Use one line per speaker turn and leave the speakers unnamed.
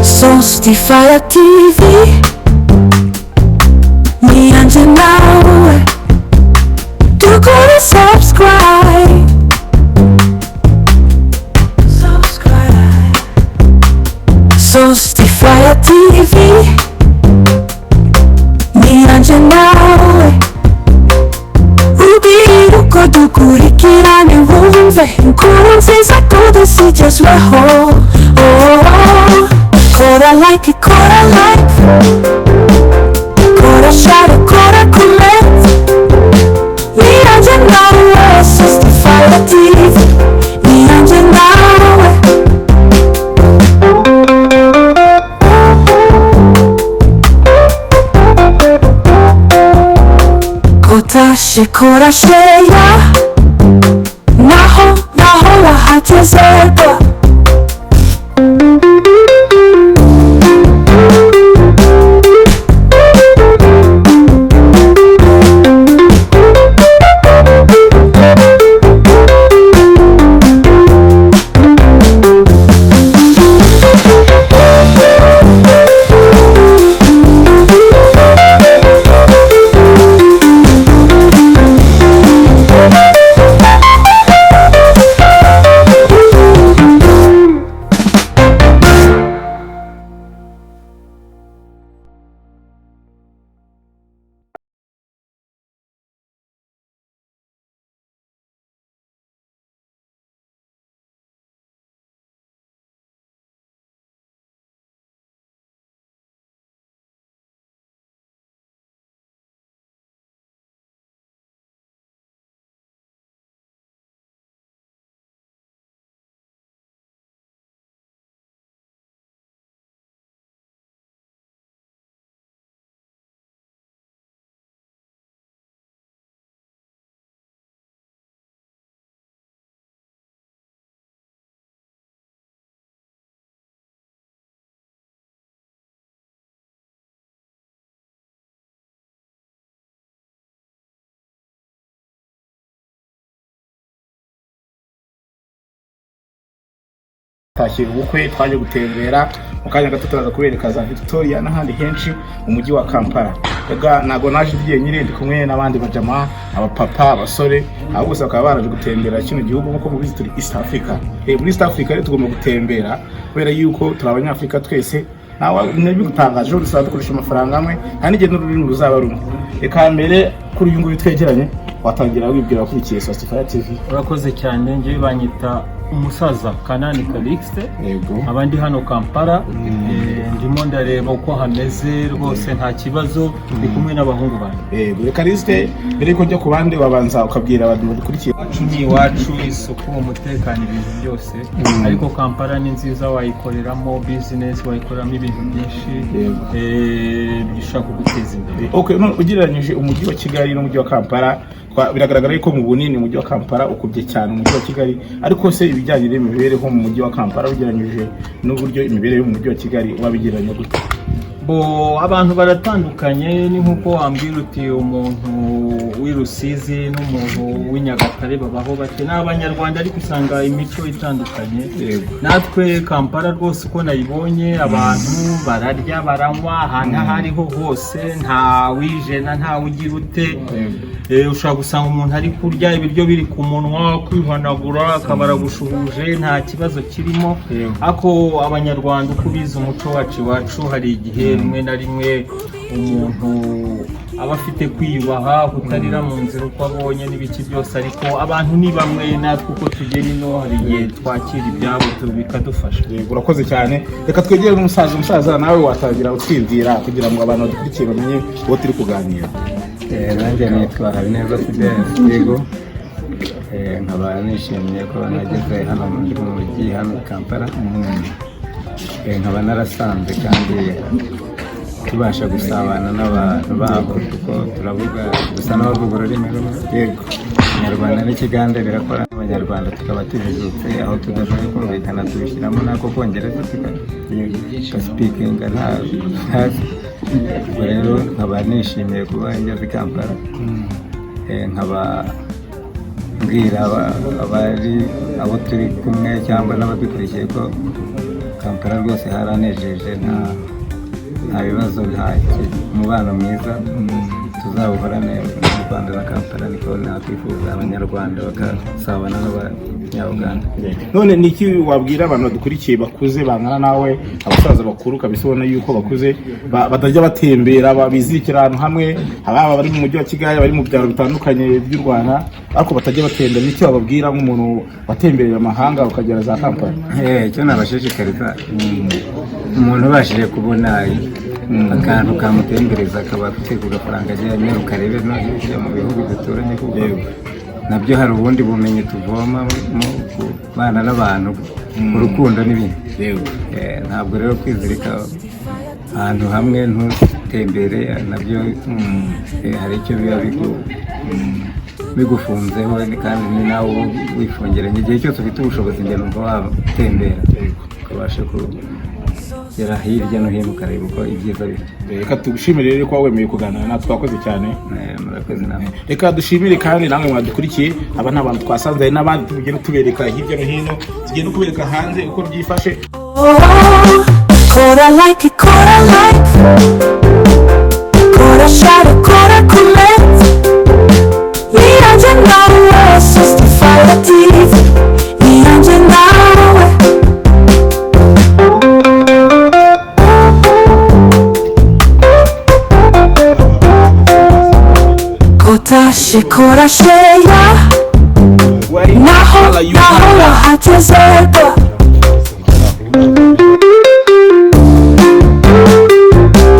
Sostify TV niyanjye nawe dukore subscribe, subscribe. Sostify TV niyanjye nawe, ubwira dukurikirane, wumve inkuru nziza tuzi zigezweho. Oh, kora like, kora like, kora share, kora comment. Niyanjye nawe, Sostify TV niyanjye nawe. Kotashe, kora share, naho naho wahageze.
Tashye ubukwe, twaje gutembera. Mu kanya gato turaza kubereka za Victoria n'ahandi henshi mu mujyi wa Kampala. Ega ntabwo naje nyine, ndi kumwe n'abandi bajama, abapapa, abasore, abo bose bakaba baraje gutembera kino gihugu. Nk'uko mubizi, turi East Africa. Muri East Africa rero tugomba gutembera kubera yuko turi Abanyafurika twese. Nawe ntibigutangaje, ejo dusaba dukoresha amafaranga amwe, nta n'igihe n'ururimi ruzaba rumwe. Reka mbere kuri uyu nguyu twegeranye, watangira wibwira abakurikiye Sostify TV.
Urakoze cyane. Njyewe banyita umusaza Kanani Calixte. Abandi hano Kampala. Ndimo ndareba uko hameze, rwose nta kibazo, ndi kumwe n'abahungu banjye.
Yego, Calixte, mbere yuko njya ku bandi, wabanza ukabwira abantu badukurikiye.
Iwacu ni iwacu, isuku, umutekano, ibintu byose. Ariko Kampala ni nziza, wayikoreramo business, wayikoreramo ibintu byinshi bishobora kuguteza imbere.
Okay, none ugereranyije umujyi wa Kigali n'umujyi wa Kampala, biragaragara yuko mu bunini umujyi wa Kampala ukubye cyane umujyi wa Kigali. Ariko se ibijyanye n'imibereho mu mujyi wa Kampala ugereranyije n'uburyo imibereho mu mujyi wa Kigali, wabigereranya gute?
Bo, abantu baratandukanye. Ni nk'uko wambwira uti umuntu w'i Rusizi n'umuntu w'i Nyagatare babaho bake. Ni Abanyarwanda, ariko usanga imico itandukanye. Natwe Kampala rwose uko nayibonye, abantu bararya, baranywa, ahantu aho ariho hose nta wijena, nta ugira ute. Ushobora gusanga umuntu ari kurya, ibiryo biri ku munwa, kwihanagura, akaba aragushuhuje, nta kibazo kirimo. Ariko Abanyarwanda, uko ubizi, umuco wacu iwacu, hari igihe rimwe na rimwe umuntu aba afite kwiyubaha, kutarira mu nzira uko abonye n'ibiki byose. Ariko abantu ni bamwe, natwe uko tugera ino hari igihe twakira ibyabo bikadufasha.
Yego, urakoze cyane. Reka twegere n'umusaza. Umusaza, nawe watangira utwibwira kugira ngo abantu badukurikiye bamenye uwo turi kuganira.
Nanjye nitwa Habineza Fidele. Nkaba nishimiye ko nageze hano mu mujyi hano i Kampala. Nkaba narasanze kandi Tubasha gusabana n'abantu baho, kuko turavuga, dusa n'abavuga ururimi rumwe. Ikinyarwanda n'Ikigande birakora, Abanyarwanda tukaba tujijutse. Aho tudashoboye kumvikana tubishyiramo n'ako Kongereza, tugaspeakinga nta ntazi. Ubwo rero nkaba nishimiye kuba ngeze i Kampala. Nkaba mbwira abari abo turi kumwe cyangwa n'abadukurikiye ko Kampala rwose haranejeje, nta bibazo, nta umubano mwiza tuzawuhorane mu Rwanda na Kampala. Niko nakwifuza, Abanyarwanda bakasabana n'Abanyabuganda.
None ni iki wabwira abantu badukurikiye bakuze bangana nawe, abasaza bakuru kabisa, ubona yuko bakuze, batajya batembera, bizirikira ahantu hamwe, ababa bari mu mujyi wa Kigali, bari mu byaro bitandukanye by'u Rwanda, ariko batajya batembera? Ni iki wababwira nk'umuntu watembereye amahanga ukagera za Kampala?
Icyo nabashishikariza, umuntu ubashije kubona akantu kamutembereza, akaba afite ku gafaranga, ajya anyaruka arebe no hirya mu bihugu duturanye, kuko nabyo hari ubundi bumenyi tuvoma mu kubana n'abantu, urukundo n'ibindi. Ntabwo rero kwizirika ahantu hamwe ntutembere nabyo hari icyo biba bigufunzeho, kandi ni nawe uba wifungiranye. Igihe cyose ufite ubushobozi, njye numva watembera, ukabasha kugera hirya no hino, ukareba uko ibyiza biri.
Reka tugushimire rero ko wemeye kuganira natwe, twakoze cyane.
Murakoze namwe.
Reka dushimire kandi namwe mwadukurikiye. Aba ni abantu twasanze, hari n'abandi tugenda tubereka hirya no hino, tugenda kubereka hanze uko byifashe.
Oh, kora like, kora like, kora share, kora comment. Niyanjye nawe, 65 TV, niyanjye nawe. Kotashe, kora share, naho naho wahageze.